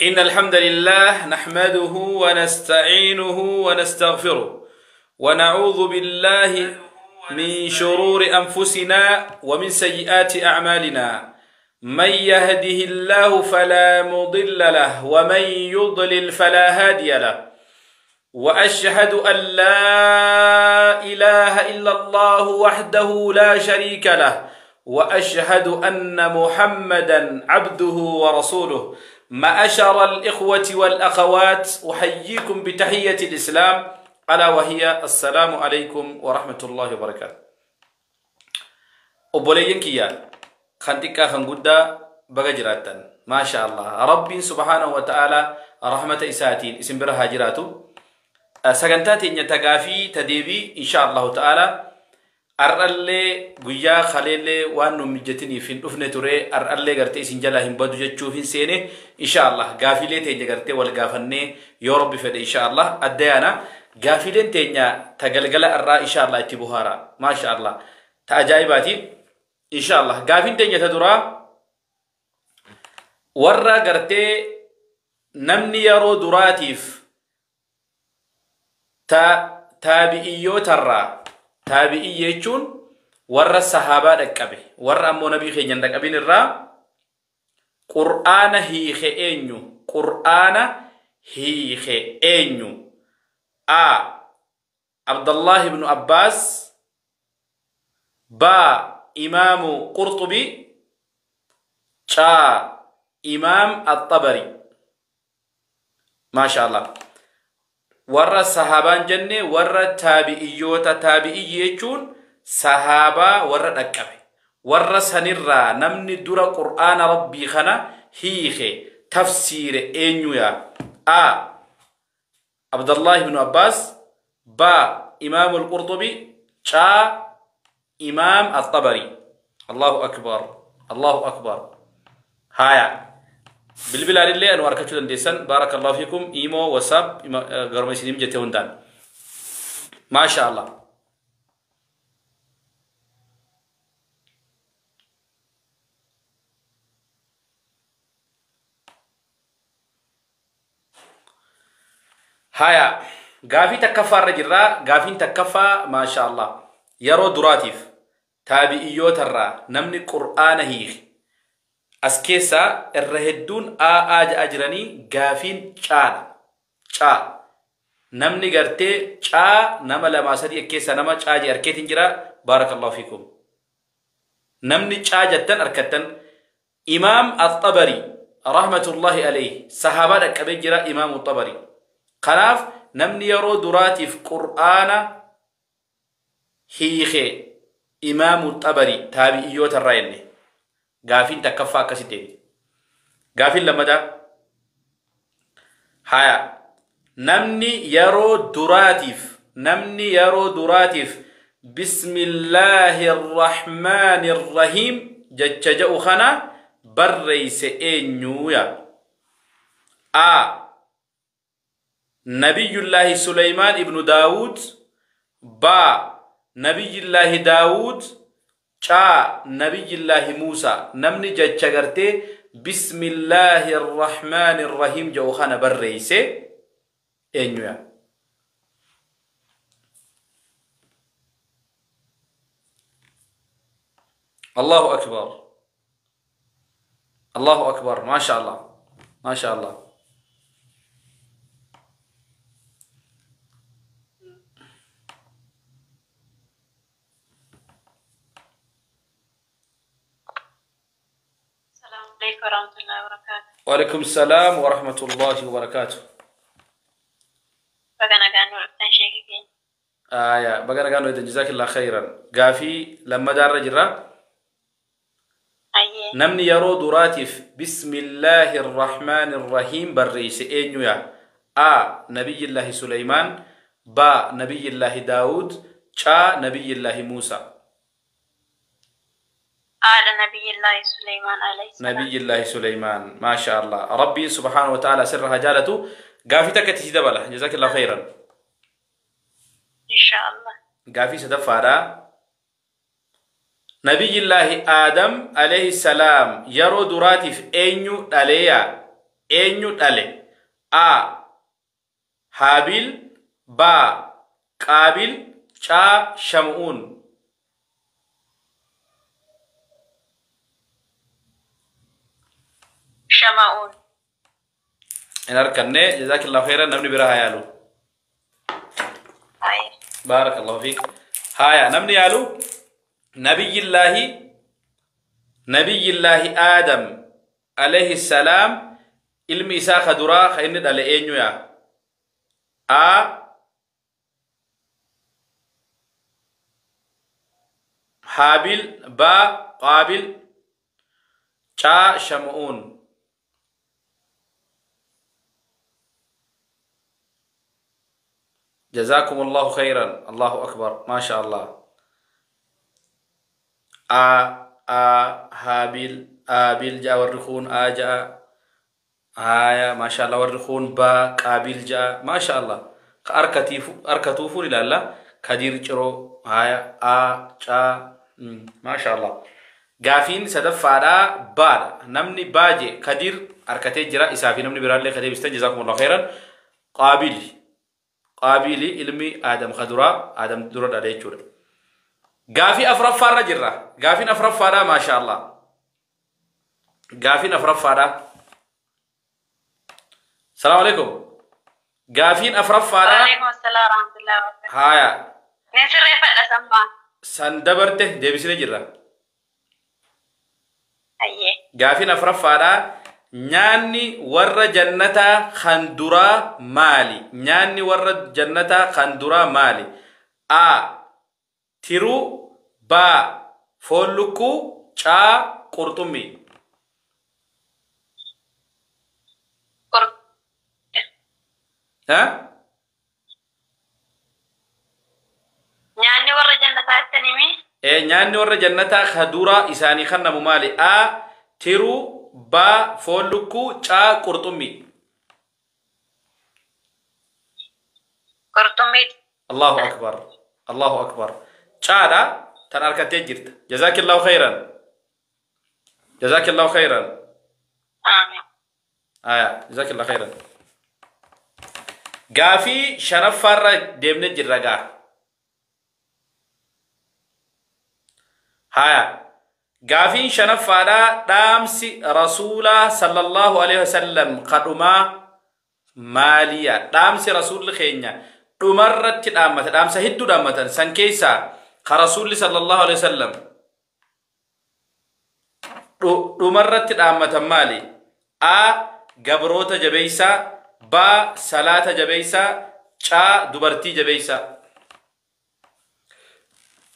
إن الحمد لله نحمده ونستعينه ونستغفره ونعوذ بالله من شرور أنفسنا ومن سيئات أعمالنا من يهده الله فلا مضل له ومن يضلل فلا هادي له وأشهد أن لا إله إلا الله وحده لا شريك له وأشهد أن محمدا عبده ورسوله. معاشر الإخوة والأخوات، أحييكم بتحية الإسلام، ألا وهي السلام عليكم ورحمة الله وبركاته. Obboleeyyan kiyya kan xiqqaa kan guddaa, baga jiraattan. Maasha Allah, Rabbiin subhaanahu wa ta'ala rahmata isaatiin isin bira haa jiraatu. Sagantaa teenya tagaafii tadeebii, insha Allahu ta'ala, ar'allee guyyaa kaleellee waan nu mijatiniif hin dhufne ture. Ar'allee gartee isin jalaa hin badu jechuuf hin seene. Insha Allah gaafilee teenya gartee wal gaafannee, yoo Rabbi fedhe, insha Allah adda yaana. Gaafileen teenya ta galgala irraa, insha Allah, itti buhaara. Maasha Allah, ta ajaa'ibaati. Insha Allah gaafiin teenya ta duraa, warra gartee namni yeroo duraatiif ta taabi'iyyootarraa, taabi'ii jechuun warra sahaabaa dhaqqabe, warra ammoo nabii keenya hin dhaqqabin irraa qur'aana hiike eenyu? Qur'aana hiike eenyu? A, Abdallah ibnu Abbaas. Ba, Imaamu Qurxubi. Caa, Imaam Axxabari. Maasha Allah, warra sahaabaan jenne, warra taabi'iyyoota. Taabi'ii jechuun sahaabaa warra dhaqqabe. Warra sanirraa namni dura qur'aana Rabbii kana hiike, tafsiire eenyu yaa? A, Abdallah ibnu Abbaas. Ba, Imaamu Alqurxubi. Caa, Imaam Axxabari. Allahu akbar, Allahu akbar. Haya, bilbilaanillee anu arkachuu dandeessan. Baarakallahu fiikum. Imo, WhatsApp, garuma isinii mijate hundaan. Maasha Allah. Haya, gaafii takkaffaa irra jirraa. Gaafiin takkaffaa, maasha Allah, yeroo duraatiif taabi'iyyootarraa namni qur'aana hiike. As keessaa irra hedduun aa ja'a jiranii. Gaafiin caadha. Caa, namni gartee caa, nama lamaa sadii keessaa nama caa je arkeetiin jira. Baarakallahu fiikum. Namni caa jettan arkattan. Imaam Axxabari rahmatullahi alayhi sahaabaa dhaqqabee jira Imaamu Xabari. Kanaaf namni yeroo duraatiif qur'aana hiike Imaamu Xabari, taabi'iyyoota irraa jenne. Gaafiin takkaffaa akkasitti deebite. Gaafiin lammataa, haya, namni yeroo duraatiif "bismillaahi arrahmaani arrahiim" jecha jedhu kana barreeyse eenyuuya? A, Nabiyullaahi Suleymaan ibnu Daawud. Ba, Nabiyullaahi Daawud. Caa, Nabiyullaahi Muusaa. Namni jecha gartee "bismillaahi arrahmaani arrahiim" jedhu kana barreeyse eenyuya? Allahu akbar, Allahu akbar. Maasha Allah, maasha Allah. السلام عليكم ورحمة الله وبركاته. وعليكم السلام ورحمة الله وبركاته. Baga nagaan nu dhuftan, sheekii keenya. Aya, baga nagaan nu. Jazakallah khairan. Gaafii lammadaarra jirra. Ayyee. Namni yeroo duraatiif "bismillaahi arrahmaani arrahiim" barreeyse eenyuya? A, Nabiyyillaahi Suleymaan. Ba, Nabiyyillaahi Daawud. Caa, Nabiyyillaahi Muusaa. Haadha, Nabiyyillahi Suleymaan alayhi salaam. Nabiyyillaahi Suleymaan. Maasha Allah, Rabbiin subhaanahu wa ta'ala sirra haa jaalatu. Gaafii takka itti si dabala. Jazakallah khairan. Insha Allah. Gaafii sadaffaadha. Nabiyyillaahi Aadam alayhi salaam yeroo duraatiif eenyu dhaleeya? eenyu dhale? A. Haabil, B. Qaabil, C. Shamu'uun. Shama'uun. Hin harkanne. Jazaakillahu khairan. Namni biraa haa yaalu. Haye. Baarakallahu fiik. Haya, namni yaalu. Nabiyyillaahi Aadam alayhi salaam ilmi isaa ka duraa ka inni dhale eenyu yaa? A. Haabil, B. Qaabil, C. Shamu'uun. جزاكم الله خيرا. الله أكبر، ما شاء الله. آ آ هابيل آبيل جاء والرخون آ جاء. آية ما شاء الله. والرخون با قابيل جاء، ما شاء الله. أركتوفو إلى الله كدير جرو. آية آ جا ما شاء الله. Gaafiin sadaffaadhaa baadha. Namni baaje Kadir harkatee jira. Isaa fi namni biraallee kadee bistan. Jazaakumullahu khairan. Qaabili. Qaabili ilmi Aadam kaduraa Aadam dura dhale jechuudha. Gaafii afuraffaarra jirra. Gaafiin afuraffaadhaa maasha Allah. Gaafiin afuraffaadhaa. Salaamu alaikum. Gaafiin afuraffaadhaa. Waalaikum assalam warahmatullahi wabarakatuh. Haaya. Ni sirreeffadha sanbaa. San dabarte deebisnee jirra. Hayyee. Gaafiin afuraffaadhaa. Nyaanni warra jannataa kan duraa maali? Nyaanni warra jannataa kan duraa maali? A. Tiruu, B. Foon lukkuu, C. Qurxummii. Ha? Nyaanni warra jannataa jettanii? Nyaanni warra jannataa kan duraa isaanii kennamu maali? A. Tiruu, B. Foon lukkuu, C. Qurxummii. Qurxummii. Allahu akbar. Allahu akbar. Caadha tan harkattee jirta. Jazaakillahu khairan. Jazaakillahu khairan. Amiin. Aya, jazaakillahu khairan. Gaafii shanaffaarra deemnee jirra gaa. Haya. Gaafiin shanaffaadhaa dhaamsi rasuulaa sallallahu alaihi wasallam kadhumaa maaliya? Dhaamsi rasuulli keenya dhumarratti dhaammata, dhaamsa hedduu dhaammatan san keessaa ka rasuulli sallallahu alaihi wasallam dhumarratti dhaammatan maali? A. Gabroota jabeessaa, B. Salaata jabeessaa, C. Dubartii jabeessaa.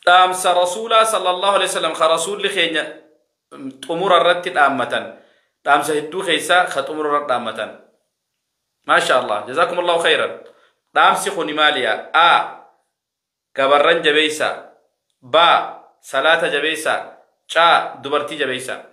Dhaamsa rasuulaa sallallahu alaihi wasallam ka rasuulli keenya xumura irratti dhaammatan, dhaamsa hedduu keessaa ka xumura irratti dhaammatan. Maasha Allah. Jazakumullahu khairan. Dhaamsi kuni maaliya? A. Gabarran jabeessaa, B. Salaata jabeessaa, C. Dubartii jabeessaa.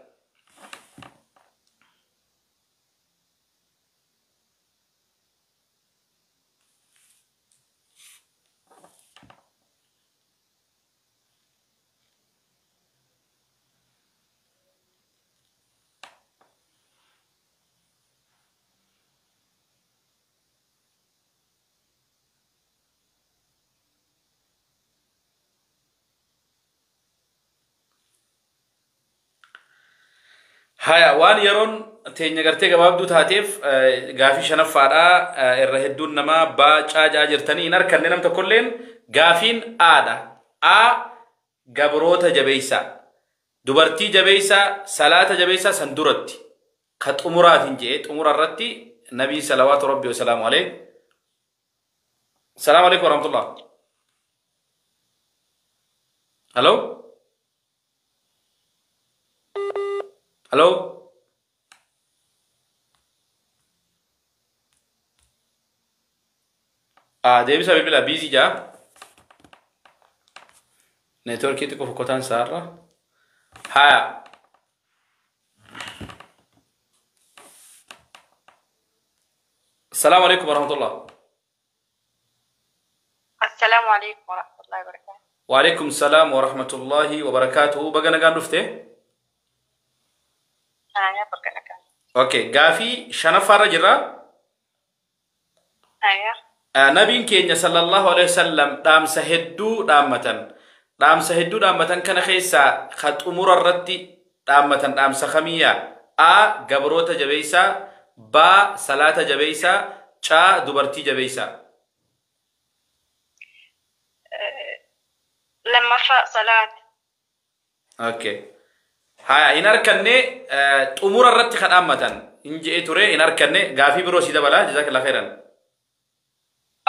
Haya, waan yeroon teenya gartee gabaabduu taateef gaafii shanaffaadhaa irra hedduun namaa baacaa jaa jirtanii hin harkanne nam tokkolleen. Gaafiin aadha. A. Gabroota jabeessaa. Dubartii jabeessaa, salaata jabeessaa san duratti. Ka xumuraatiin jedhee xumura irratti nabii salawaatu rabbi wasalaamu alayhi. Salaamu alaikum warahmatullah. Hello? Hello? Deebisa bilbila biizii jaa. Neetworkii xiqqoo fokkotaan isaarra. Haya. Salaamu alaikum warahmatullah. Assalaamu alaikum warahmatullahi wabarakatuh. Wa alaikum salaam wa rahmatullahi wa barakaatuhu. Baga nagaan dhufte. Aya, baga nagaan. Okay, gaafii shanaffaarra jirra. Ayya. Nabiin keenya sallallahu alaihi wasallam dhaamsa hedduu dhaammatan. Dhaamsa hedduu dhaammatan kana keessaa ka xumura irratti dhaammatan dhaamsa kamiyyaa? A. Gabroota jabeessaa. B. Salaata jabeessaa. C. Dubartii jabeessaa. Lammaffaa salaata. Okay. Haya, hin harkanne xumura irratti ka dhaammatan. Hin je'e ture hin harkanne gaafii biroo si dabala. Jazakallah khairan.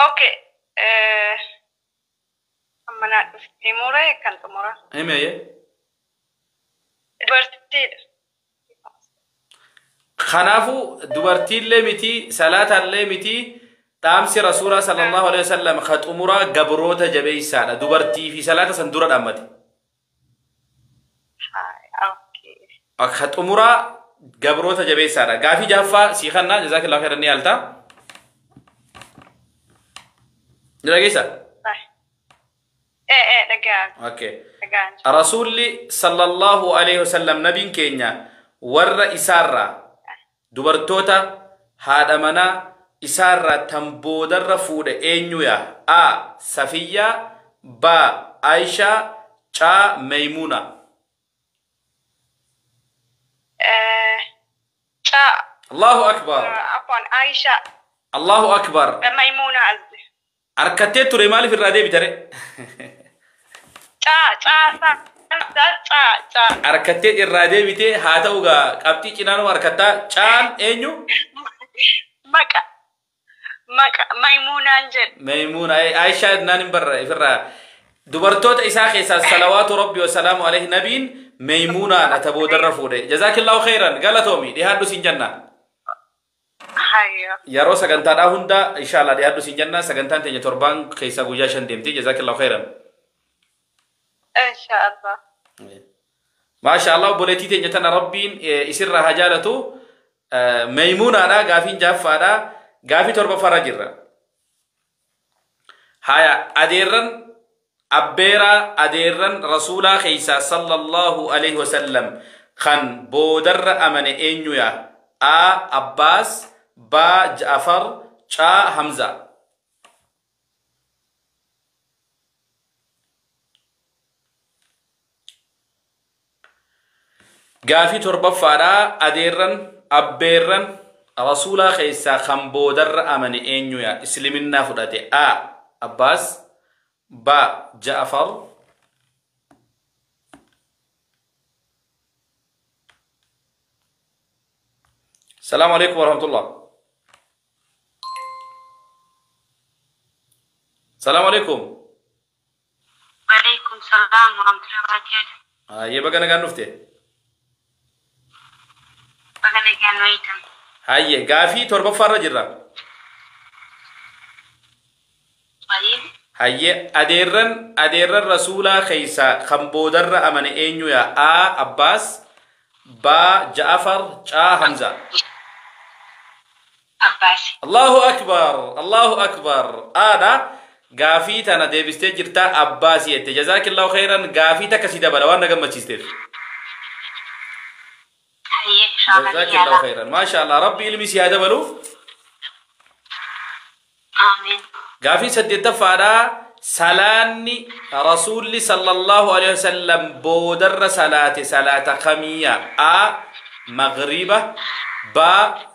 Okay. Amma naa dhufte muree kan xumura. Himi. Dubartiidha. Kanaafuu dubartiillee miti salaatallee miti dhaamsi rasuulaa sallallahu alaihi wasallam ka xumuraa gabroota jabeessaadha. Dubartii fi salaata san dura dhaammate. Okay. Ka xumuraa gabroota jabeessaadha. Gaafii jahaffaa sii kannaa jazakallahu khairan ni yaalta. Ni dhageessaa? Dhagaan. Okay. Dhagaan. Rasuulli sallallahu alaihi wasallam nabiin keenya warra isaarraa dubartoota haadha manaa isaarraa tan boodarra fuudhe eenyuya? A. Safiyyaa. B. Aishaa. C. Maymuuna. Ca. Allahu akbar. Afwan Aisha. Allahu akbar. Maymuuna azde. Harkattee ture maaliif irraa deebitare? Ca ca sa sa ca ca. Harkattee irraa deebitee haa ta'u gaa qabxii cinaanuu harkattaa caan eenyu? Maqa. Maqa Maymuunaan jedhe. Maymuuna Aishaa naan hin barra ifirraa. Dubartoota isaa keessaa salawaatu rabbi wa salaamu alaihi nabiin Maymuunaan ata boodarra fuudhe. Jazaakillahu khairan galatoomi dhiyaadhu siin jenna. Hayyo. Yeroo sagantaadhaa hunda inshallah dhiyaadhu siin jenna. Sagantaan teenya torbaan keessaa guyyaa 5 deemti. Jazaakillahu khairan. Inshallah. Maasha Allah obboleettii teenya tana rabbiin isirraa haa jaalatu. Maymuunaadha gaafiin jahaffaadha. Gaafii torbaffaarra jirra. Haya adeerran abbeeraa adeerran rasuulaa keessaa sallallahu alaihi wasallam kan boodarra amane eenyuya? A. Abbaas. B. Ja'afar. C. Hamza. Gaafii torbaffaadha. Adeerran abbeerran rasuulaa keessaa kan boodarra amane eenyuya? Isliminnaa fudhate. A. Abbaas. B. Ja'afar. Salaamu alaikum warahmatullah. Salaamu alaikum. Waalaikum salaam warahmatullahi wabarakatuh. Hayyee baga nagaan dhufte. Baga nagaan wayitan. Hayyee gaafii torbaffaarra jirra. Baay'ee. Hayyee adeerran rasuulaa keessaa kan boodarra amane eenyuya? A. Abbaas. B. Ja'afar. C. Hamza. Abbaas. Allahu akbar. Allahu akbar. Aadha gaafii tana deebistee jirta Abbaas jette. Jazaakillahu khairan gaafii takka si dabala waan na gammachiisteef. Hayyee inshallah. Jazaakillahu khairan. Maasha Allah rabbi ilmi si haa dabalu. Amiin. Gaafii saddeettaffaadha. Salaanni rasuulli sallallahu alaihi wasallam boodarra salaate salaata kamiyya? A. Maghriba. B.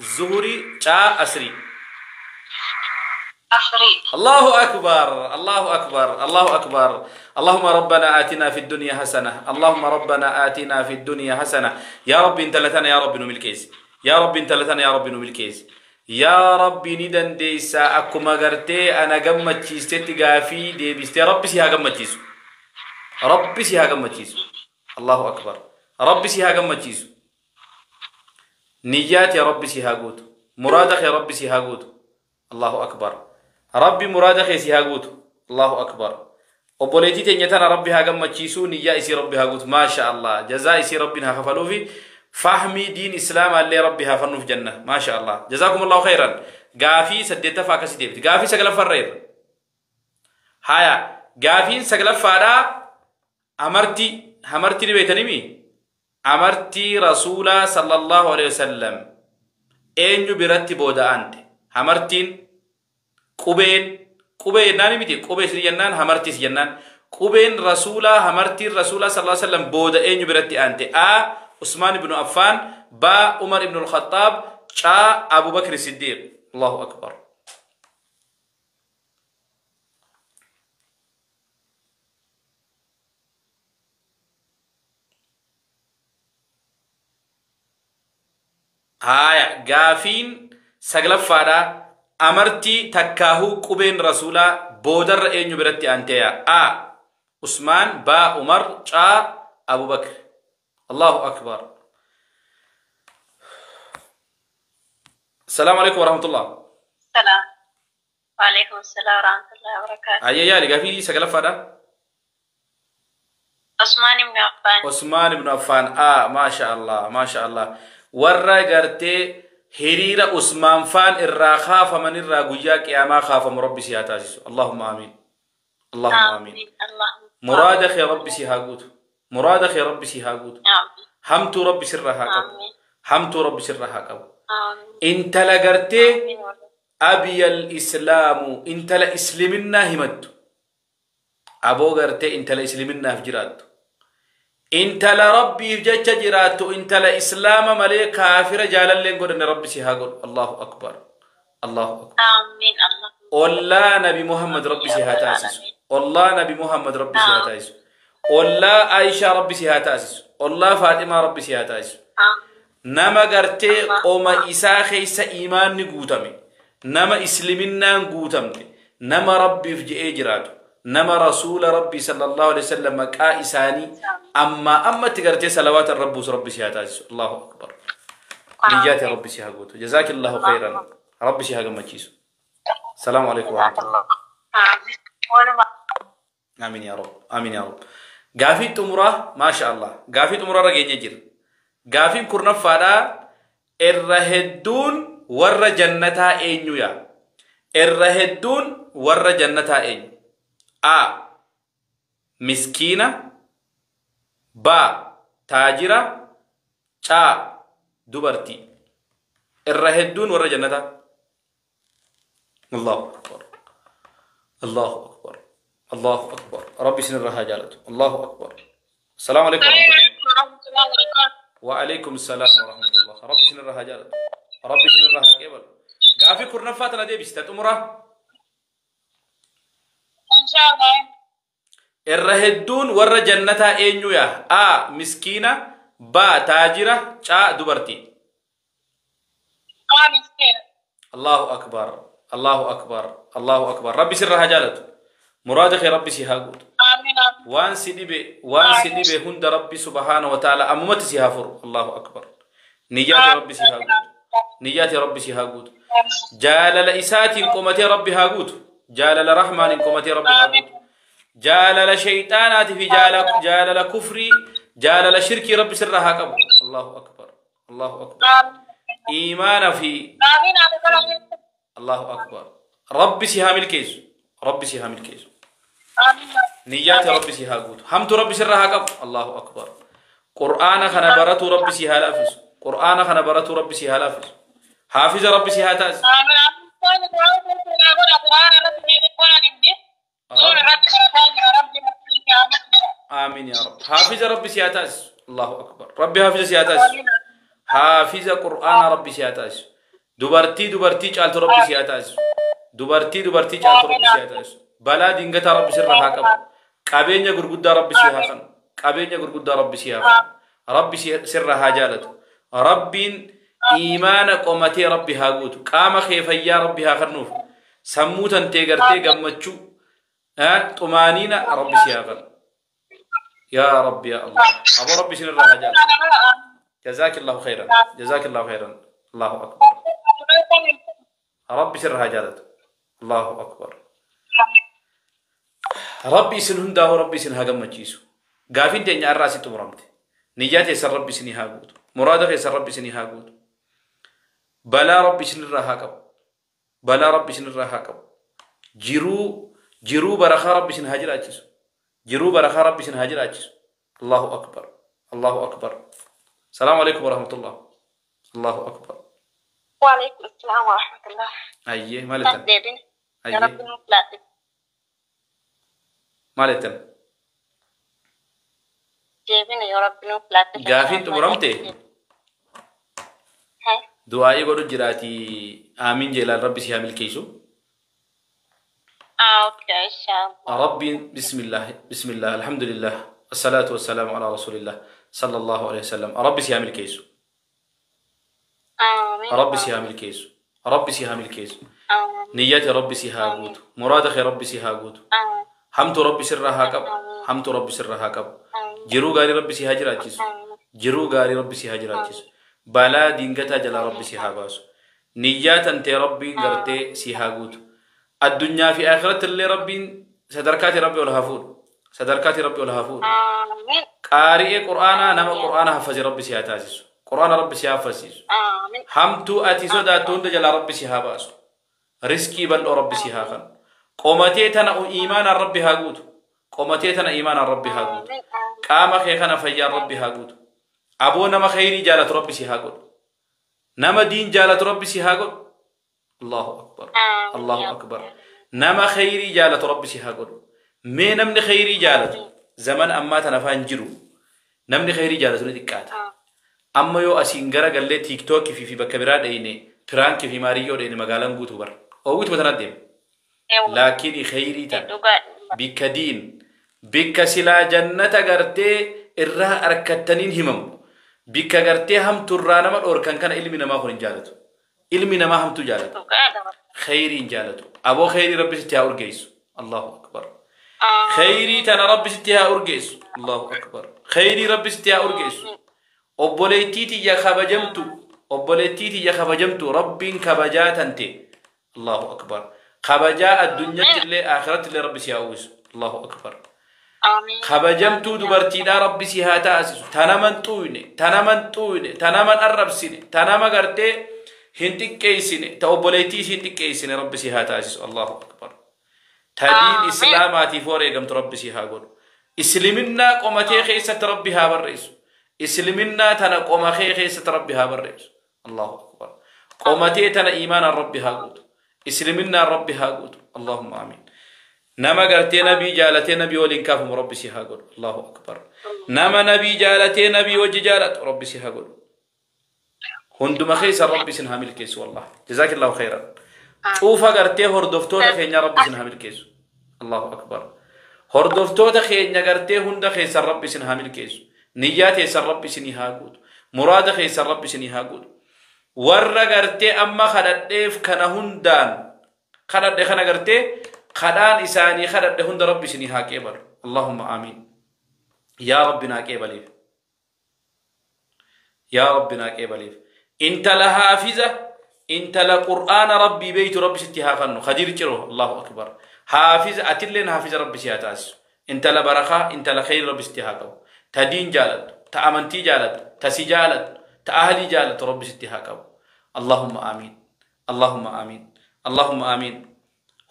Zuhri. C. Asri. Asri. Allahu akbar. Allahu akbar. Allahu akbar. Allahumma rabbana atina fid dunya hasana. Allahumma rabbana atina fid dunya hasana. Ya rabbi intalatana ya rabbi nu milkeessi. Ya rabbi intalatana ya rabbi nu milkeessi. Yaa rabbi ni dandeessaa akkuma gartee ana gammachiistetti gaafii deebistee rabbi si haa gammachiisu. Rabbi si haa gammachiisu. Allahu akbar. Rabbi si haa gammachiisu. Niyyaati rabbi si haa guutu. Muraada kee rabbi si haa guutu. Allahu akbar. Rabbi muraada kee si haa guutu. Allahu akbar. Obboleettii teenya tana rabbi haa gammachiisu. Niyyaa isii rabbi haa guutu. Maasha Allah. Jazaa isii rabbiin haa kafaluufi. فهمي دين إسلام اللي ربي هافنو في جنة ما شاء الله جزاكم الله خيرا قافي سديتا فاكسي ديبت قافي سقلف فرير هايا قافي سقلف فارا أمرتي همرتي لبيتنمي أمرتي رسولا صلى الله عليه وسلم Eenyu biratti booda aante? Hamartiin, qubeen, qubee jennaan miti, qubee isin jennaan, hamartiis jennaan. Qubeen rasuulaa, hamartiin rasuulaa sallallahu alaihi wasallam booda eenyu biratti aante? A. Usmaan ibnu Affaan, B. Umar ibnu Al-Khattaab, C. Abu Bakr Siddiq. Allahu akbar. Haya, gaafiin saglaffaadha. Amartii takkaahuu qubeen rasuulaa boodarra eenyu biratti aanteeya? A. Usmaan, B. Umar, C. Abu Bakr. Allahu akbar. Salaamu alaikum warahmatullah. Salaam. Waalaikum salaam warahmatullahi wabarakatuh. Ayya yaali, gaafii saglaffaadha. Usmaan ibn Affaan. Usmaan ibn Affaan. A, maasha Allah, maasha Allah. Warra gartee hiriira Usmaan faan irraa kaafaman irraa guyyaa qiyaamaa kaafamu Rabbi si haa taasisu. Allahumma amiin. Allahumma amiin. Amiin. Allahumma. Muraada kee Rabbi si haa guutu. Muraada kee Rabbi si haa guutu. Amiin. Hamtuu Rabbi sirra haa qabu. Amiin. Hamtuu Rabbi sirra haa qabu. Amiin. Intala gartee Amiin. abiyal islaamu, intala isliminnaa himattu. Aboo gartee intala islaminaaf jiraattu. Intala Rabbiif jecha jiraattu, intala islaama malee kaafira jaalalleen godhanne Rabbi si haa godhu. Allahu akbar. Allahu akbar. Amiin. Allahumma. Ollaa Nabi Muhammad Rabbi si haa taasisu. Ollaa Nabi Muhammad Rabbi si haa taasisu. Ollaa Aishaa Rabbi si haa taasisu. Ollaa Faaximaa Rabbi si haa taasisu. Amiin. Nama gartee qoma isaa keessa imaanni guutame, nama isliminnaan guutamte, nama Rabbiif je'ee jiraatu, nama rasuula Rabbii sallallahu alaihi wasallam maqaa isaanii ammaa ammatti gartee salawaata Rabbuus Rabbi si haa taasisu. Allahu akbar. Niyyaati Rabbi si haa guutu. Jazaakillahu khairan. Rabbi si haa gammachiisu. Salaamu alaikum warahmatullah. Amiin. Walumaa. Amiin yaa Rabb. Amiin yaa Rabb. Gaafii xumuraa, maasha Allah. Gaafii xumuraa irra geenye jira. Gaafiin kurnaffaadhaa, irra hedduun warra jannataa eenyu yaa? Irra hedduun warra jannataa eenyu? A. Miskiina, B. Taajira, C. Dubartii. Irra hedduun warra jannataa. Allahu akbar. Allahu akbar. Allahu akbar. Rabbi isin irra haa jaalatu. Allahu akbar. Assalaamu alaikum warahmatullah. وعليكم السلام ورحمة الله. ربي سن الرها جالت. ربي سن الرها قبل. قافي كرنفات أنا دي بستات أمره. إن شاء الله. الرهدون ور جنتها إنيو يا. A. مسكينة، B. تاجرة، C. دبرتي. A. مسكينة. الله أكبر. الله أكبر. الله أكبر. ربي سرها جالت. مراد خير ربي سيها قوت. آمين. وان سيدي وان سيدي هند ربي سبحانه وتعالى أممت سيها فر. الله أكبر. نيات ربي سيها قوت. نيات ربي سيها قوت. جالل إسات قمتي ربي هاقوت. جالل رحمن قمتي ربي هاقوت. جالل شيطانات في جالل جالل كفري جالل شركي ربي سرها قبل. الله أكبر. الله أكبر. إيمان في الله أكبر. ربي سيها ملكيز. ربي سيها ملكيز. نيات ربي سيها قوت. حمد ربي سرها قبل. الله أكبر. قرآن خنبرته ربي سيها لافز. قرآن خنبرته ربي سيها لافز. حافظ ربي سيها تاز. آمين يا رب. حافظ ربي سيها تاز. الله أكبر. ربي حافظ سيها تاز. حافظ قرآن ربي سيها تاز. دبرتي دبرتي جعلت ربي سيها تاز. دبرتي دبرتي جعلت ربي سيها تاز. بلا دينغتا ربي سرها قبل. قابينيا غرغدا ربي سيها خن. قابينيا غرغدا ربي سيها خن. ربي سرها جالت. ربين إيمان قومتي ربي هاغوت. قام خيفيا ربي هاخنوف. سموتن تيغرتي غمچو ها طمانينة ربي سيها خن. يا ربي يا الله. أبو ربي سرها جالت. جزاك الله خيرا. جزاك الله خيرا. الله أكبر. ربي سرها جالت. الله أكبر. ربي سن هنده ربي سن هاغمچيسو. غافين تنيا الراسي تمرمت. نياتي سر ربي سني هاغوت. مرادك سر ربي سني هاغوت. بلا ربي سن الرهاقب. بلا ربي سن الرهاقب. جيرو جيرو برخا ربي سن هاجراچيسو. جيرو برخا ربي سن هاجراچيسو. الله أكبر. الله أكبر. السلام عليكم ورحمة الله. الله أكبر. وعليكم السلام ورحمة الله. Ayyee maal jettan? Deebin. Ayyee. Ya Rabbi nuuf laate. Maal jettan? Deebina yoo Rabbi nuuf laate. Gaafiin xumuramte? Du'aa'ii godhu jiraatii aamiin jeelaan Rabbi si haa milkeessu. Okay, inshallah. ربي بسم الله بسم الله الحمد لله الصلاة والسلام على رسول الله صلى الله عليه وسلم. ربي سيامل كيسو. آمين. ربي سيامل كيسو. ربي سيامل كيسو. آمين. نياتي ربي سيهاغوت. مراد خير ربي سيهاغوت. آمين. حمد ربي سرها كب. حمد ربي سرها كب. جرو غاري ربي سيهاجراچيس. جرو غاري ربي سيهاجراچيس. بلا دينغتا جلا ربي سيهاباس. نيات انت ربي غرتي سيهاغوت. الدنيا في آخرة اللي ربي صدركاتي ربي ولا هفور. صدركاتي ربي ولا هفور. آمين. قارئ قرآن نما قرآن حفظ ربي سياتاسيس. قرآن ربي سيحفظيس. آمين. همتو أتي سوداتون دجلا ربي سيهاباس. رزقي بل ربي سيهاخن. قومتي تنا إيمان ربي هاغوت. قومتي تنا إيمان ربي هاغوت. قام خيخنا فيا ربي هاغوت. أبو نما خيري جالت ربي سيهاغوت. نما دين جالت ربي سيهاغوت. الله أكبر. الله أكبر. نما خيري جالت ربي سيهاغوت. مي نمني خيري جالت. زمن أما تنفان جرو. نمني خيري جالت ندكات. أما يو أسين غرا قال تيك توك في بكبرات ديني برانك في ماريو ديني مقالن غوتو بر. أو غوتو بتندم. لكن خيري تا بكدين بك سلا جنة غرتي إرها أركتنين همم بك غرتي هم ترانا ما أوركان كان علمي نما خورين جالتو علمي نما هم تجالتو خيري جالتو أبو خيري ربي ستيا أورجيس. الله أكبر. خيري تنا ربي ستيا أورجيس. الله أكبر. خيري ربي ستيا أورجيس. أبوليتي يا خبجمتو أبوليتي يا خبجمتو ربي كبجاتنتي. الله أكبر. خبجاء الدنيا اللي آخرت اللي ربي سيأوس. الله أكبر. آمين. خبجمتو دبرتي دا ربي سيهاتا أسس. تنمن طويني تنمن طويني تنمن الرب سيني تنمن قرتي هنتك كيسيني تأبوليتي هنتك كيسيني ربي سيهاتا أسس. الله أكبر. تدين إسلاماتي فوري قمت ربي سيهاقول. إسلمنا قومتي خيسة ربي ها بالرئيس. إسلمنا تنا قوم خيسة ربي ها بالرئيس. الله أكبر. قومتي تنا إيمان ربي هاقول. إسلمنا ربي هاقول. اللهم آمين. نما قرتي نبي جالتي نبي ولين كافم ربي سيهاقول. الله أكبر. نما نبي جالتي نبي وجه جالت ربي سيهاقول. هندما خيس ربي سنها ملكيس والله. جزاك الله خيرا. شوفا قرتي هردفتوتا خينيا ربي سنها ملكيس. الله أكبر. هردفتوتا خينيا قرتي هند خيس ربي سنها ملكيس. نياتي سر ربي سنها قود. مراد خيس ربي سنها قود. ورا قرتي أما خدتيف كان هندان خدت خنا قرتي خدان إساني خدت هند ربي سنها كبر. اللهم آمين. يا ربنا كبليف. يا ربنا كبليف. انت لحافظة انت لقرآن ربي بيت ربي ستها خنو خدير جرو. الله أكبر. حافظ أتلين حافظ ربي سياتاس. انت لبرخة انت لخير ربي ستها كو. تدين جالت تأمنتي جالت تسجالت تأهلي جالت ربي ستها كو. اللهم آمين. اللهم آمين. اللهم آمين.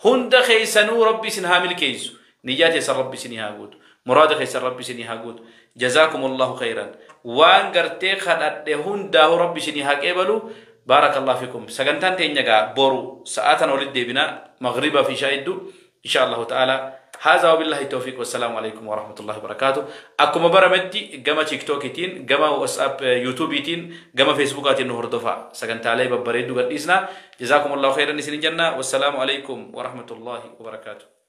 هند خيسنو ربي سنها ملكيس. نياتي سر ربي سنها قود. مراد خيس ربي سنها قود. جزاكم الله خيرا. وان قرتي خدت هنده ربي سنها قبلو. بارك الله فيكم. سغنتان تينيغا بورو ساعتنا ولد بنا مغربا في شايدو ان شاء الله تعالى. هذا وبالله التوفيق والسلام عليكم ورحمة الله وبركاته. أكما برمتي جما تيك توكيتين جما واتساب يوتيوبيتين جما فيسبوكاتين نهردفا سغنتالي ببريدو قديسنا. جزاكم الله خيرا نسين الجنة والسلام عليكم ورحمة الله وبركاته.